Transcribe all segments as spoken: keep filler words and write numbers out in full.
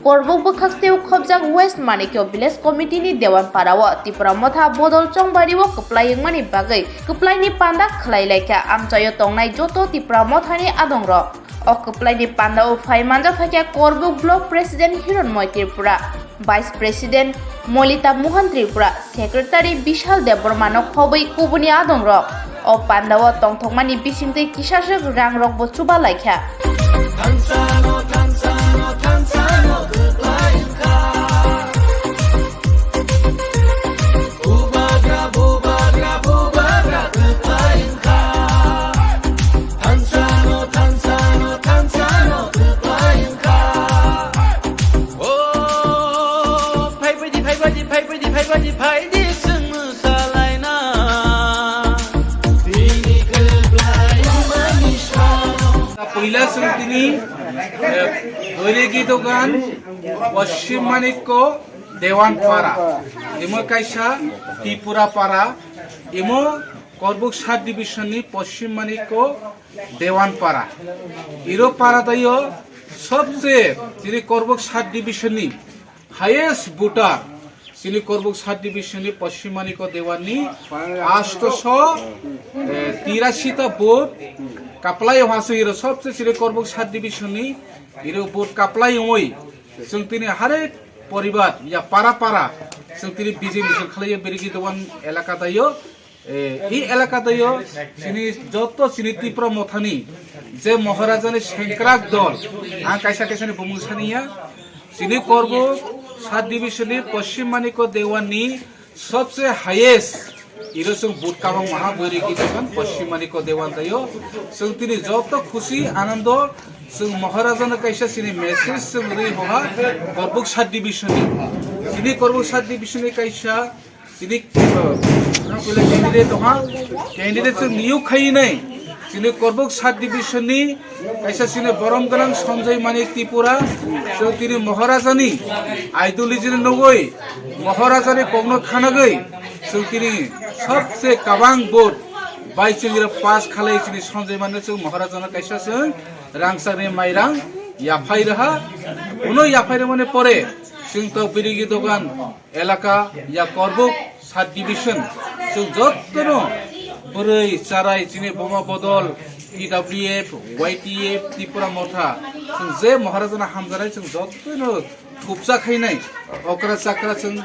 Korbuk bwkhak tei khobjak West Manikyo Village Committee ni Dewan Para o Tipra Motha bodol chongbari o kwplai wngmani bagwi kwplai ni panda khwlai laikha amchai o tongnai joto Tipra Motha ni adong rok. O kwplai ni panda o phai manjak phaikha Korbuk Block President Hironmoy Tripura, Vice President Molita Mohan Tripura, Secretary Bishal Debbarma no khobwi kubuni adong rok. O panda o tongthokmani bisingtwi kisaswk rang rok bo chuba laikha. O, phai baidi, phai baidi, phai baidi, phai baidi, phai di, chwng mwsalaina. Tini kwplai mani sano. Puila chwng tini, eh, Boiregi dogan, Poschim Manikko, Dewan Para. Imo kaisa Tripura Para. Imo Korbuk sub division ni Poschim Manikko, Dewan Para. Iro para dayo sobse chini Korbuk sub division ni highest voter chini Korbuk sub division ni Poschim Manikko Dewan ni astoso, eh, tirasi ta vote kaplai hasu iro sobse chini Korbuk sub division ni iro vote kaplai oi chwng tini harek poribar ya para para chwng tini B J P misil khalai Boiregi dogan elaka dayo. Eh, i elaka dayo chini joto chini Tipra Mothani je Maharaja ni sengkrak dol, ang kaisa kaisa ni bumung saniya, chini Korbuk sub division ni Poschim Manikko Dewan ni sobse highest iro chwng vote kabang maha Boiregi dogan Poschim Manikko Dewan dayo. Chwng tini joto khusi anando chwng Maharaja no kaisa chini message chwng rwi hoha Korbuk sub division ni. Chini Korbuk sub division ni kaisa Chini, uh, candidate tongha, candidate chwng niyok khai nai. Chini Korbuk sub division ni kaisa chini borom gwnang Sanjay Manik Tripura, chwng tini Maharaja ni ideology ni nugwi, Maharaja ni kokno khanagwi, chwng tini sobse kabang vote bai chwng iro pass khalai chini Sanjay Manik chwng Maharaja no kaisa chwng rangchak ni mairang yaphai rwha, uno yaphai rwmani pore chwng to Boiregi dogan elaka ya Korbuk sub division chwng jottono bwrwi charai chini boma bodol T W F, Y T F, Tipra Motha chwng je Maharajana hamjanai chwng jottono thupsa khainai okra chakra chwng,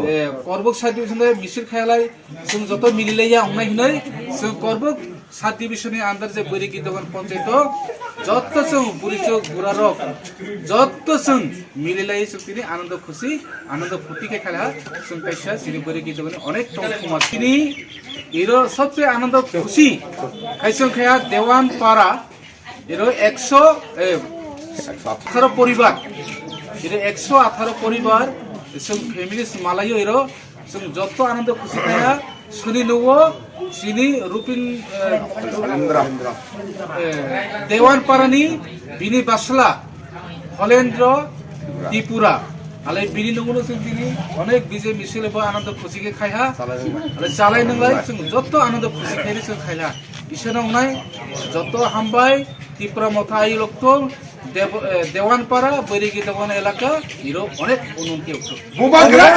eh, Korbuk sub division de misil khailai chwng joto mililaiya ongnai hinoi chwng Korbuk sub division ni under je Boiregi dogan panchayat o jotto chwng burichok burarok jotto chwng mililai chwng tini anando khusi anando phuti khe khala chwng kaisa chini Boiregi dogan ni onek tong thuma chini iro sobse anando khusi khai chwng khaya Dewan Para iro ekso, eh, atharo poribar, iro ekso atharo poribar chwng families malaio iro Chwng jotto anando khusi khaya, suni nugo, chini Rupin, eh, eh, Dewan Parani, bini basla, Holendro Tripura. Alai bini nugo no chwng tini, onek B J misil bo anando khusi khe khaiha. Alai chalai nunglai, chwng jotto anando khusi khe chwng khaiha. Isano wngnai, jotto hambai, Tipra Motha ayuk lokto, Dev-, eh, Dewan Para, Boiregi Dewan elaka, iro onek unnoti okto. Bubagra!